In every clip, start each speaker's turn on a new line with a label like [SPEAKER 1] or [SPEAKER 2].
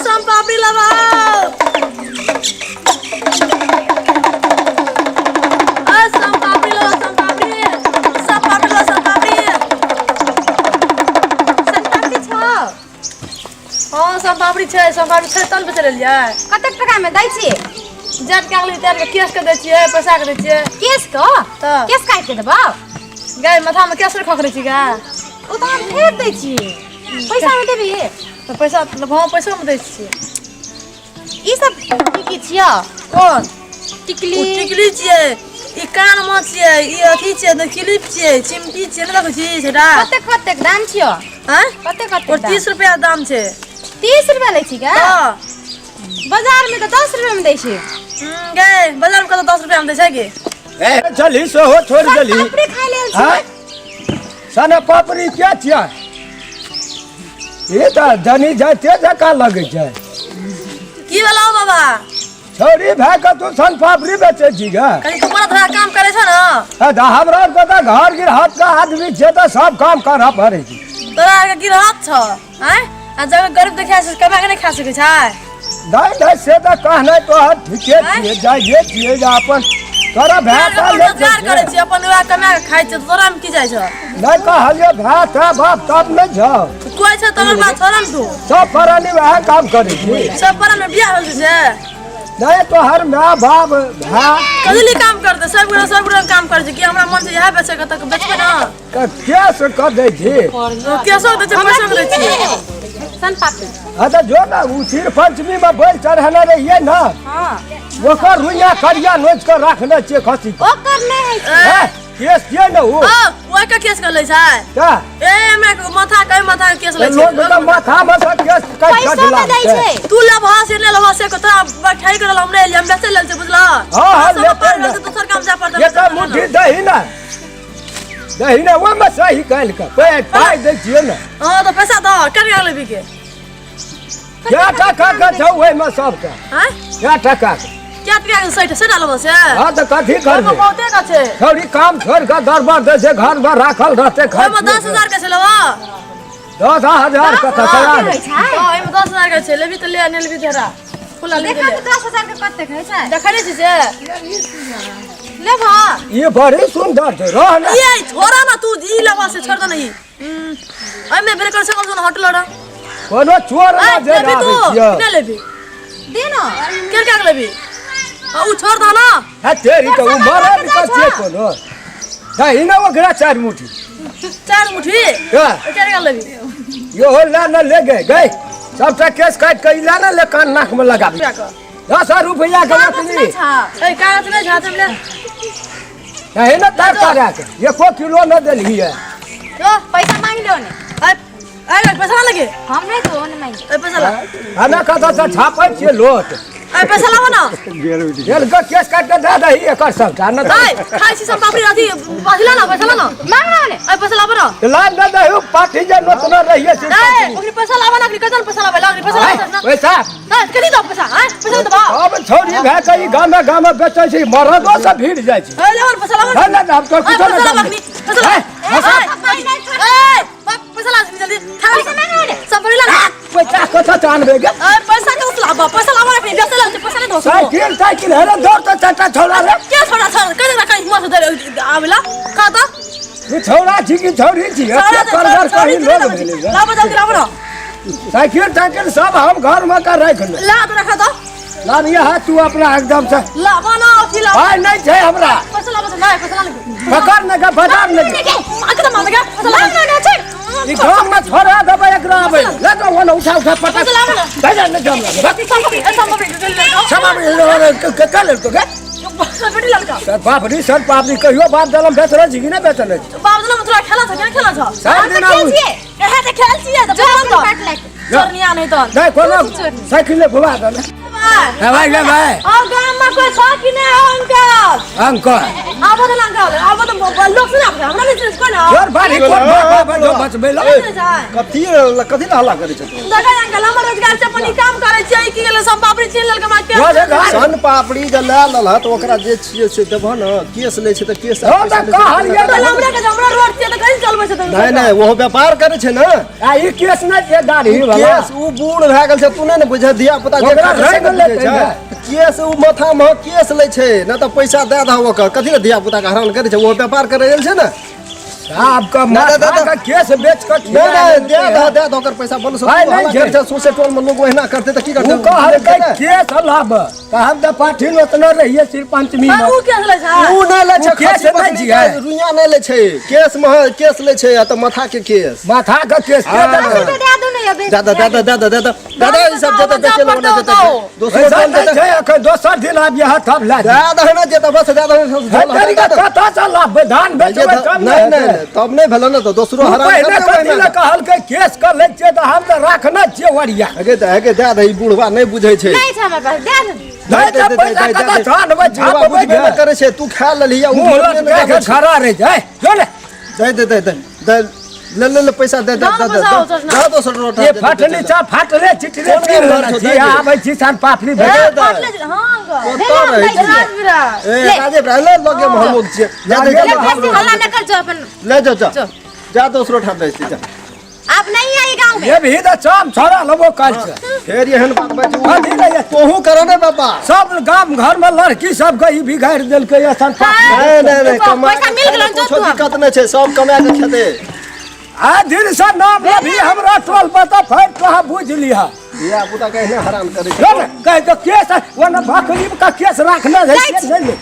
[SPEAKER 1] सोन पापड़ी लगाओ। ए सोन पापड़ी लगाओ, सोन पापड़ी, सोन पापड़ी लगाओ, सोन पापड़ी।
[SPEAKER 2] सोन पापड़ी छौ?
[SPEAKER 1] हाँ, सोन पापड़ी छै, सोन पापड़ी छै तहन बेचै लेलियै।
[SPEAKER 2] कतेक टका में दै छी?
[SPEAKER 1] जात के अगली तार के केस के दै छियै, पैसा के दै छियै।
[SPEAKER 2] केस के?
[SPEAKER 1] तऽ
[SPEAKER 2] केस काटि के देबौ?
[SPEAKER 1] गाय माथा में केस खखरै छी गा?
[SPEAKER 2] ओ तऽ हम फेर दै छी, पैसा में देबी?
[SPEAKER 1] तऽ पैसा? हाँ, पैसो में दै छियै।
[SPEAKER 2] ई सब की की छियौ?
[SPEAKER 1] कोन?
[SPEAKER 2] टिकली।
[SPEAKER 1] ओ टिकली छियै, ई कान माछ छियै, ई अथी छियै ने, क्लिप छियै, चिमटी छियै, नहि देखै छी सेटा?
[SPEAKER 2] कतेक कतेक दाम छियौ?
[SPEAKER 1] आँय?
[SPEAKER 2] कतेक कतेक
[SPEAKER 1] और
[SPEAKER 2] दाम?
[SPEAKER 1] 30 रुपया दाम छै।
[SPEAKER 2] 30 रुपया लै छी गा?
[SPEAKER 1] हँ।
[SPEAKER 2] बाजार में तऽ 10 रुपया में दै छी।
[SPEAKER 1] गे, बाजार में कतौ 10 रुपया में दै छै की?
[SPEAKER 3] ए चली सेहो छोड़ि देली।
[SPEAKER 2] पापड़ी खाय लेल छी।
[SPEAKER 3] आँय? सने पापड़ी क्या छियै? ई तऽ जनी जाइते जकाँ लगै छै।
[SPEAKER 1] की भेलौ बाबा?
[SPEAKER 3] छौरी भए कऽ तू सन पापड़ी बेचै छी गे?
[SPEAKER 1] कनि तू बड़ा थोड़ा काम करै छ ने।
[SPEAKER 3] ए, तऽ हमरा आरके तऽ घर गिरहत के आदमी छियै तऽ सब काम करऽ पड़ै छै।
[SPEAKER 1] तोरा आरके गिरहत छ, आँय? आ जब गरीब देखा छै, कमा के नहि खा सकै छै?
[SPEAKER 3] नहि नहि, से तऽ कहनाइ तोहर ठीके छियै, जाइए छियै जे अपन तोरा भाय
[SPEAKER 1] अपन
[SPEAKER 3] पालै
[SPEAKER 1] रोजगार करै
[SPEAKER 3] छै।
[SPEAKER 1] छी, अपन वएह कमा के खाइ छै, तोरा मे की जाइ छ?
[SPEAKER 3] नहि कहलियै भाय तऽ बाप तब नहि छौ।
[SPEAKER 1] कोइ छ तोहर बात छोड़ ने तू।
[SPEAKER 3] सब प्राणी वएह काम करै छी।
[SPEAKER 1] सब प्राणी बियाह होल छै से?
[SPEAKER 3] नहि, तोहर माय बाप भाय।
[SPEAKER 1] कथी लिए काम करतै? सब गोरा सब गोरा काम करै छै कि हमरा मन छै इएह बेचै के तऽ बेचबै ने।
[SPEAKER 3] केस कऽ दै छी।
[SPEAKER 1] केसो दै छै, पैसो दै छी।
[SPEAKER 2] सन पापड़ी।
[SPEAKER 3] हाँ तऽ जो ने, ओ सिर पंचमी में बैल चढ़ेने रहियै ने।
[SPEAKER 2] हाँ।
[SPEAKER 3] ओकर रुइया करिया नोच कऽ रखने छियै खस्सी के।
[SPEAKER 2] ओकर नहि होइ छै।
[SPEAKER 3] हे, केस छियै ने ओ।
[SPEAKER 1] ओ ओहि के केस कर लै छै?
[SPEAKER 3] का?
[SPEAKER 1] ए, हमरा माथा के, माथा के केस लै छै।
[SPEAKER 3] लोग के माथा में से केस काटि कऽ
[SPEAKER 2] पैसो
[SPEAKER 3] ढिला
[SPEAKER 2] में दै छै।
[SPEAKER 1] तू लेबह से नहि लेबह से तोरा बैठाई कर हम नहि एलियै, हम बेचै लेल छै, बुझलह?
[SPEAKER 3] हाँ, हाँ,
[SPEAKER 1] सब
[SPEAKER 3] लेतै
[SPEAKER 1] पार
[SPEAKER 3] ने।
[SPEAKER 1] भेल छै, दोसर काम जाय पड़तै।
[SPEAKER 3] एक मुट्ठी दही ने, दही ने, ओहिमे सही काल्हि के पाइ दै छियै ने।
[SPEAKER 1] हाँ तऽ पैसा दह, केना लेबी के?
[SPEAKER 3] क्या टका के छौ ओहिमे सबके?
[SPEAKER 1] आँय?
[SPEAKER 3] क्या टका के?
[SPEAKER 1] क्या टका के? 60 60 लेबह से?
[SPEAKER 3] हाँ तऽ कथी
[SPEAKER 1] ओहिमे
[SPEAKER 3] करबै?
[SPEAKER 1] बहुते के छै।
[SPEAKER 3] छौड़ी काम छोड़ि कऽ दरबर दै छै, घर पर राखल रहतै खाइ।
[SPEAKER 1] ओहिमे 10,000 के छै, लेबह?
[SPEAKER 3] 10,000 के तऽ
[SPEAKER 2] के
[SPEAKER 3] चला
[SPEAKER 2] होइ छै?
[SPEAKER 1] हाँ, ओहिमे 10,000 के छै, लेबी तऽ ले, नहि लेबी तऽ हेरा खुला लेबी।
[SPEAKER 2] देखा तऽ, 10,000 के कतेक होइ छै?
[SPEAKER 1] देखै नहि छी से?
[SPEAKER 2] लेबह?
[SPEAKER 3] ई बड़ी सुन्दर छै, रह ने।
[SPEAKER 1] ये छोड़ा ना तू, ई लेबह से छोड़ दे ना ई। एहिमे ब्रेकर से कोन होटल रह।
[SPEAKER 3] कोनो चोर
[SPEAKER 1] ए,
[SPEAKER 3] ना जे
[SPEAKER 1] लेबी तू?
[SPEAKER 3] आबै छियै।
[SPEAKER 1] कितना लेबी?
[SPEAKER 2] दे न।
[SPEAKER 1] के के लेबी? आ उ छोड़ दे ना।
[SPEAKER 3] है तेरी के, उ
[SPEAKER 2] तोर
[SPEAKER 3] मरद
[SPEAKER 2] सामान
[SPEAKER 3] के छियै
[SPEAKER 2] जाइ छौ।
[SPEAKER 3] कोनो दही ने, ओकरा चारि मुट्ठी।
[SPEAKER 1] चार मुट्ठी?
[SPEAKER 3] हाँ।
[SPEAKER 1] के के लेबी?
[SPEAKER 3] इहो ले ने, ले गए गए सबटा केस काटि कऽ ई ले ने, ले कान नाक में लगाबी।
[SPEAKER 1] रुपया के
[SPEAKER 3] 10 रुपया के।
[SPEAKER 2] कागज
[SPEAKER 3] एतनी
[SPEAKER 2] नहि छौ?
[SPEAKER 1] ए, कागज नहि हाथ में ले।
[SPEAKER 3] कहे ने तर करा के एको किलो न देलही है।
[SPEAKER 1] जो।
[SPEAKER 2] पैसा मांगि लो ने।
[SPEAKER 1] ए ए, पैसा ना लगे।
[SPEAKER 2] हम नहि देबो ने मांगि।
[SPEAKER 1] ए, पैसा ला।
[SPEAKER 3] हमे कतऽ से छापै छियै लोट।
[SPEAKER 1] ए, पैसा लाबो ना।
[SPEAKER 3] तेल के केस काटि कऽ दए दही एकर सबटा न।
[SPEAKER 1] ए, खाइ छी सब पापड़ी अथी बाजिला ना, पैसा ला ना।
[SPEAKER 2] मांग ना ने।
[SPEAKER 1] ए, पैसा लाबो ना।
[SPEAKER 3] लाभ दे दही, पाठी जे नोचने रहियै से।
[SPEAKER 1] ए, ओकरी पैसा लाबो ना, ओकरी कतन पैसा लाबे ला, ओकरी पैसा लाबो ना।
[SPEAKER 3] पैसा।
[SPEAKER 1] ए, कथी दो पैसा? ए, पैसा दो बा।
[SPEAKER 3] अब छौरी भए कऽ ई गामे गामे बेचै छै, मरदो से भीड़ जाइ छै।
[SPEAKER 1] ए, लाबो ना, पैसा लाबो ना।
[SPEAKER 3] नहि नहि, हम तो
[SPEAKER 1] ए,
[SPEAKER 3] कुछो
[SPEAKER 1] पैसा
[SPEAKER 3] नहि
[SPEAKER 1] लाबो
[SPEAKER 3] जानै।
[SPEAKER 1] अखनी, पैसा लाबो।
[SPEAKER 3] ए,
[SPEAKER 1] ए, ए, बाप, पैसा ला जल्दी। खा
[SPEAKER 2] पैसा मांगो ने।
[SPEAKER 1] सब बड़ी ला।
[SPEAKER 3] पैसा कतऽ से आनबै गे?
[SPEAKER 1] ए, पैसा के लाबो, पैसा लाबो अखनी, बेचै लेल छै, पैसा नहीं दो।
[SPEAKER 3] साइकिल साइकिल हेरे दौड़ तऽ चारिटा छौड़ा रे।
[SPEAKER 1] के छोड़ा छोड़ा कह दे, कहीं हिम्मत दे आवेला का तो।
[SPEAKER 3] ई छौड़ा छी कि छौरी छी? एते करगर कहीं लोग भेलै गे।
[SPEAKER 1] लाबो जल्दी, लाबो ना।
[SPEAKER 3] साइकिल साइकिल सब हम घर में कर राखि ले।
[SPEAKER 1] ला तो रखा दो।
[SPEAKER 3] लाबिया है तू अपना एकदम से।
[SPEAKER 1] लाबो ना, अथी लाबो।
[SPEAKER 3] पाइ नहि छै हमरा।
[SPEAKER 1] पैसा लाबो से नहीं, पैसा ला लगे।
[SPEAKER 3] पकड़ ने के बाजार ने के।
[SPEAKER 1] मां के तो मां के पैसा लाबो।
[SPEAKER 2] मांगो ने, छोड़।
[SPEAKER 3] ई गाम में छोड़ा देबै एकरा आबै ले तो ओने उठा उठा पटक।
[SPEAKER 1] पैसा लाबो ना।
[SPEAKER 3] बाजार ने जाम लगे।
[SPEAKER 1] सब पकड़ी, सब पकड़ी
[SPEAKER 3] क्षमा के के लेलको गे?
[SPEAKER 1] बेटी लड़का।
[SPEAKER 3] सर बापरी, सर बापरी, कहियो बाप दलम बेचल छी कि नहि बेचल छी?
[SPEAKER 1] बाप दलम तोरा खेला छ? केना खेला छ?
[SPEAKER 3] सब दिन आबू।
[SPEAKER 2] छियै?
[SPEAKER 1] एहे तऽ खेल छियै तऽ
[SPEAKER 2] जो
[SPEAKER 1] बेचल
[SPEAKER 2] अपन
[SPEAKER 1] तो
[SPEAKER 2] काट ले।
[SPEAKER 1] चोरनिया नहीं तो।
[SPEAKER 3] नहि कोनो साइकिल ले घुमा दे। भाई ले भाई
[SPEAKER 1] और गाम में कोई छो कि नहीं हो अंकल?
[SPEAKER 3] अंकल
[SPEAKER 1] आबो तो अंकल, आबो तो लोग सुना हमरा नहीं चिन्है कोई ना।
[SPEAKER 3] जोर भारी कोन बाबा जो बचबै ला।
[SPEAKER 4] कथी कथी ला हल्ला करै छै तू?
[SPEAKER 1] देखै अंकल, हमर रोजगार छै, अपन ई काम करै छियै, की गेलै सब पापड़ी छीन लेलकै हमरा के।
[SPEAKER 3] रोजगार
[SPEAKER 4] सन पापड़ी जे लए लेलह तऽ ओकरा जे छियै से देबह ने। केस लै छै तऽ केस।
[SPEAKER 3] हम तऽ कहलियै।
[SPEAKER 1] तऽ हमरा के हमरा रोड छियै तऽ कहीं चलबै छै तऽ?
[SPEAKER 4] नहि नहि, ओहो व्यापार करै छै ने।
[SPEAKER 3] आ ई केस नहि छै दाढ़ी वाला
[SPEAKER 4] केस, ओ बूढ़ भए गेल छै, तू नहि ने बुझै, धिया पुता जे
[SPEAKER 3] ओकरा
[SPEAKER 4] खाइ छै से
[SPEAKER 3] रंग
[SPEAKER 4] ने बुझै
[SPEAKER 3] लेतै
[SPEAKER 4] छै।
[SPEAKER 3] ने।
[SPEAKER 4] केस ओ माथा मे केस लै छै ने तऽ पैसा दए दह ओकर। कथी लए धिया पुता के हरान करै छै? ओहो व्यापार करै छै ने।
[SPEAKER 3] साहब के
[SPEAKER 4] नहि,
[SPEAKER 3] माथा
[SPEAKER 4] नहि,
[SPEAKER 3] के केस बेच के
[SPEAKER 4] नहि नहि, दए दह, दए दह ओकर पैसा। बोल
[SPEAKER 3] भाई, नहि छै।
[SPEAKER 4] छै सौंसे टोल मे लोग ओहिना करतै तऽ की करतै?
[SPEAKER 3] ओ कहलकै केस लाब तऽ हम तऽ पाठी ओतना रहियै सिर पंचमी मे।
[SPEAKER 1] ऊ केस लै छै?
[SPEAKER 4] ऊ नहि लै छै।
[SPEAKER 3] ऊ केस
[SPEAKER 4] खस्सी
[SPEAKER 3] नहि
[SPEAKER 4] बकरी
[SPEAKER 3] छियै।
[SPEAKER 4] के रुइया नहि लै छै, केस मे केस लै छै आ तऽ माथा के केस।
[SPEAKER 3] माथा के केस के
[SPEAKER 4] हाँ।
[SPEAKER 3] देतै?
[SPEAKER 2] 10 रुपया दे दू ने अभी।
[SPEAKER 4] दे दे दे दे दे दे दे दे दे, ई सब जेतै बेचै लए ओना जेतै दोसरो
[SPEAKER 3] पैसा
[SPEAKER 4] टोल
[SPEAKER 3] नहि
[SPEAKER 4] जेतै।
[SPEAKER 3] छै एखन, दोसर दिन आबियै तब लए
[SPEAKER 4] दे दह ने जेतै, बस दे दह।
[SPEAKER 3] हे तेरी के कतऽ से लाबबै? धान बेचबै तब ने
[SPEAKER 4] नहि
[SPEAKER 3] हेतै।
[SPEAKER 4] नहि, तब नहि भेलै ने तऽ दोसरो
[SPEAKER 3] उ
[SPEAKER 4] हरान
[SPEAKER 3] पहिने
[SPEAKER 4] करतै
[SPEAKER 3] कथी
[SPEAKER 4] ओहिना।
[SPEAKER 3] लए कहलकै केस कर लै छियै तऽ हम तऽ राखने छियै ओरिया।
[SPEAKER 4] अगे तऽ अगे दे दे, ई बुढ़वा नहि बुझै छै।
[SPEAKER 2] नहीं छै हमरा पास, दे दू।
[SPEAKER 3] नहि तऽ पैसा कतऽ सँ आनबै?
[SPEAKER 4] बुढ़वा
[SPEAKER 3] छापबै
[SPEAKER 4] बुझबे नहि करै छै। तू खा लेलही आ उ
[SPEAKER 3] मुँह
[SPEAKER 4] बुझबे नहि
[SPEAKER 3] लटका के
[SPEAKER 4] करै छै।
[SPEAKER 3] खड़ा रहि जाइ जो ने।
[SPEAKER 4] दे दे दे दे दे, ले ले ले पैसा दे दे दे दे दे दोसर रोटा।
[SPEAKER 3] ये फटनी चा फाटले चिटले
[SPEAKER 4] कोन
[SPEAKER 3] चीर
[SPEAKER 4] घर
[SPEAKER 3] लेने
[SPEAKER 4] छौ
[SPEAKER 3] छी
[SPEAKER 4] दै दे।
[SPEAKER 3] आबै छी सन पापड़ी
[SPEAKER 1] ए,
[SPEAKER 3] भेट।
[SPEAKER 1] फाटले छै। हाँ अंकल।
[SPEAKER 4] कतऽ रहै छी?
[SPEAKER 1] राजवीरा।
[SPEAKER 4] ए राजेश भाई, ले लगे में हम लोग छियै, ले दे।
[SPEAKER 2] ले, बेसी हल्ला न कर, जो अपन
[SPEAKER 4] ले जो जा जा, दोसरो ठाम दै छी जा।
[SPEAKER 2] आप नहीं आई गांव में।
[SPEAKER 3] ये भी तऽ चाम छोड़ा लेबो काल्हि से।
[SPEAKER 4] फेर एहन बात बाजू?
[SPEAKER 3] कथी लए?
[SPEAKER 4] तोहू कर ने बाबा।
[SPEAKER 3] सब गाम घर में लड़की सबके ई बिगाड़ि देलकै ये सन पापड़ी।
[SPEAKER 4] नहीं नहीं नहीं, कमा
[SPEAKER 2] पैसा मिल गेलो, जो
[SPEAKER 4] कुछो
[SPEAKER 2] तू।
[SPEAKER 4] दिक्कत नहीं छै, सब कमा के खेतै।
[SPEAKER 3] आ दिन से नाम लेबही हमरा टोल पर तऽ फेर तोहा बुझि लिहा।
[SPEAKER 4] धिया पुता के एहने हरान करै छै।
[SPEAKER 3] जो ने कहि तऽ केस ओने बकरी का केस राखने रहै, केस नहि ले।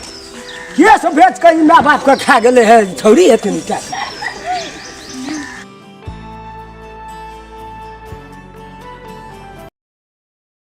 [SPEAKER 3] केस बेच के ई my बाप के खा गेलै है छौड़ी एतनी टा।